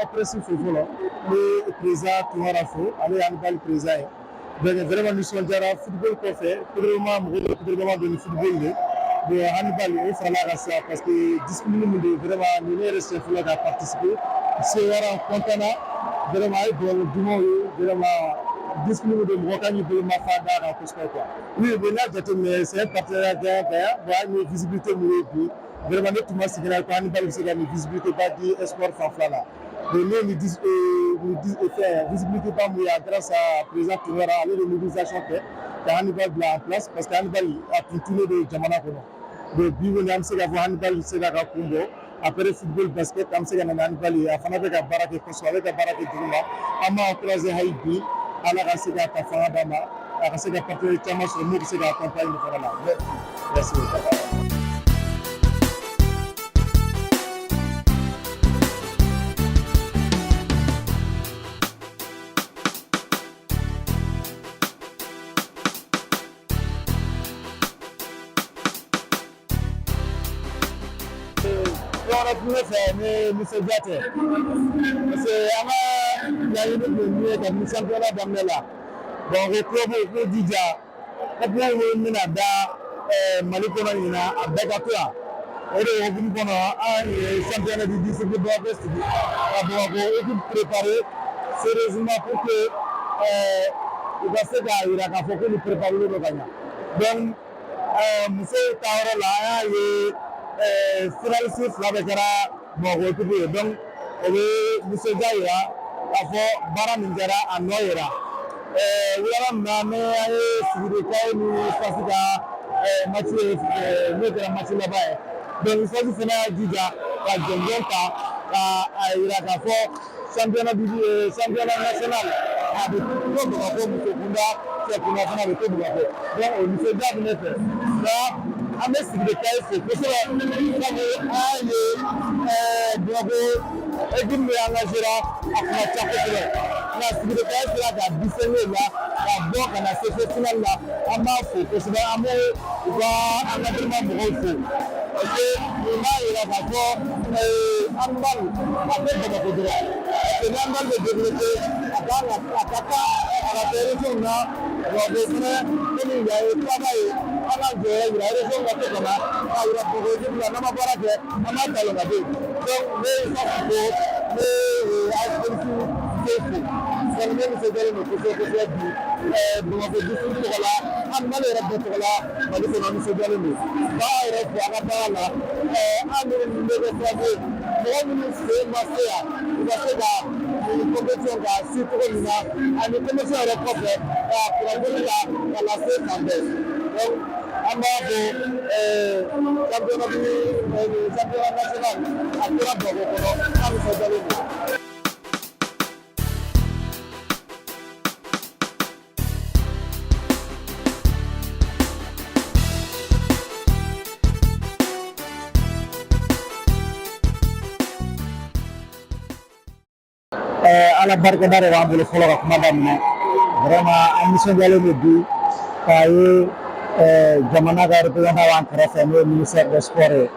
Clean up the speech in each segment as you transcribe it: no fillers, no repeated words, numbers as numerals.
aw presse fo fɔlɔ. N bɛ président Tunkara fo, ale ye handball président ye. Donc vraiment nisɔndiyara. Football kɔfɛ, Pédroma, mɔgɔw bɛ Pédroma dɔn ni football de. Bon, handball o farala kan sisan, parce que discipline min don, vraiment nin ne yɛrɛ siɲɛ fɔlɔ ka participer. Sewara, n content na vraiment. A ye ballon dumanw ye. Vraiment, discipline min don, mɔgɔ kan k'i bolo ma fa d'a kan kosɛbɛ quoi. Oui, bon, n'a jateminɛ, c'est un partenariat gagnant gagnant. Bon, hali ni visibilité min ye bi, vraiment ne tun ma sigi n'a ye ko handball bɛ se ka nin visibilité ba di sport fanfɛla la. Bon, ne ye nin fɛn visibilité ba mun ye, grâce à président Tunkara, ale de mobilisation kɛ ka handball bila en place, parce que handball a tun tunnen don jamana kɔnɔ. Bon, bi kɔni, an bɛ se k'a fɔ handball sera ka kun bɔ. Après football, basket, an bɛ se ka na ni handball ye. A fana bɛ ka baara kɛ kosɛbɛ, a bɛ ka baara kɛ dugu ma. An b'a encourager hali bi, Ala ka se k'a ta fanga d'a ma, a ka se ka partenaire caman sɔrɔ mun bɛ se k'a accompagner nin fana la. Merci beaucoup. Ne fɛ, ni nisɔndiya tɛ, parce que an ka laɲini tun ye min ye kabini championnat daminɛ la, donc club k'u jija, club min bɛna da Mali kɔnɔ ɲinan, a bɛɛ ka to yan. O de hukumu kɔnɔ, an ye championnat du district de Bamako sigi ka Bamakɔ équipe préparer sérieusement pour que u ka se k'a yira k'a fɔ k'olu préparé don ka ɲa. Donc musow ta yɔrɔ la, an y'a ye finaliste fila bɛɛ kɛra Bamakɔ équipe ye. Donc o bɛ nisɔndiya yira k'a fɔ baara min kɛra, a nɔ yira. Wulada min na ni an ye Sigiri ni USFAS ka match ye, n'o kɛra match laban ye, donc USFAS fana y'a jija ka jɔnjɔn ta ka a yira k'a fɔ championnat du championnat national, a bɛ to Bamakɔ muso kunda, cɛ kunda fana a bɛ to Bamakɔ. Donc o nisɔndiya bɛ ne fɛ. Nka an bɛ Sigiri Kayi fo kosɛbɛ, sabu an ye Bamakɔ équipe min engagé a kun ka ca kosɛbɛ, nka Sigiri Kayi sera ka distinguer la ka bɔ ka na se fo finale la. An b'a fo kosɛbɛ, an b'o u ka encadrement mɔgɔw fo, parce que nin b'a yira k'a fɔ handball a tɛ Bamakɔ dɔrɔn, parce que ni handball bɛ développer, a kan ka a ka kan a ka kɛ région na. Bamakɔ fɛnɛ, komi yan ye faaba ye, an k'an jɔyɔrɔ yira région ka to ka na k'a yira Bamakɔ équipe la, n'an ma baara kɛ, an b'a ta ka bɔ yen. Donc ne ye USFAS fo, ne ye AS Police fo. Donc ne nisɔndiyalen don kosɛbɛ kosɛbɛ bi Bamakɔ district tɔgɔ la, handball yɛrɛ bɛɛ tɔgɔ la Mali kɔnɔ, nisɔndiyalen don. K'aw yɛrɛ fo a ka baara la. An minnu bɛ kɛ sababu ye, mɔgɔ minnu sen ma se yan, u ka se ka nin compétition k'a si cogo min na, ani compétition yɛrɛ kɔfɛ ka kunnafoni ta ka lase fan bɛɛ. Donc an b'a fɔ championnat du championnat national, a tora Bamakɔ kɔnɔ, an nisɔndiyalen don. Ala barikada de b'an bolo fɔlɔ ka kuma daminɛ. Vraiment, an nisɔndiyalen don bi k'a ye jamana ka représentant b'an kɛrɛfɛ, n'o ye ministère des sports ye,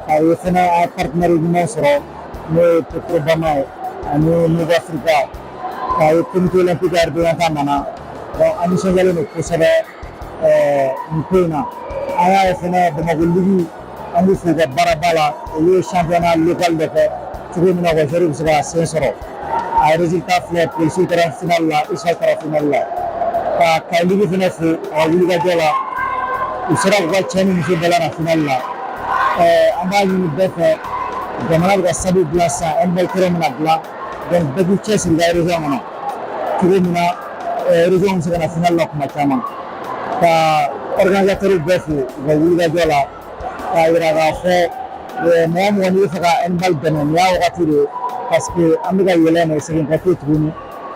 k'a ye fɛnɛ an partenaire ɲuman sɔrɔ, n'o ye Petrobama ye ani Move Africa, k'a ye comité olympique ka représentant nana. Donc an nisɔndiyalen don kosɛbɛ nin ko in na. An y'a ye fɛnɛ Bamakɔ ligue, an b'u fo u ka baaraba la. Olu ye championnat local dɔ kɛ cogo min na, u ka joueurs bɛ se ka sen sɔrɔ. A résultat filɛ, polisiw taara finale la, USFAS taara finale la. Ka Kayi ligue fɛnɛ fo a ka wulikajɔ la, u sera k'u ka cɛ ni muso bɛɛ la na finale la. An b'a ɲini bɛɛ fɛ, jamana bɛ ka stade dilan sisan, handball terrain bɛna dilan, donc bɛɛ k'u cɛsiri i ka région kɔnɔ cogo min na région bɛ se ka na finale la kuma caman. Ka organisateur bɛɛ fo u ka wulikajɔ la, k'a yira k'a fɔ mɔgɔ mɔgɔ n'i bɛ fɛ ka handball dɛmɛ, nin y'a wagati de ye, parce que an bɛ ka yɛlɛ nin segin ka to tuguni.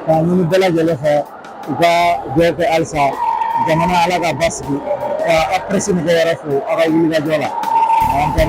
K'a ɲini bɛɛ lajɛlen fɛ, u ka dugawu kɛ halisa jamana Ala ka basigi. Ka aw presse mɔgɔw yɛrɛ fo aw ka wulikajɔ la. An tɛ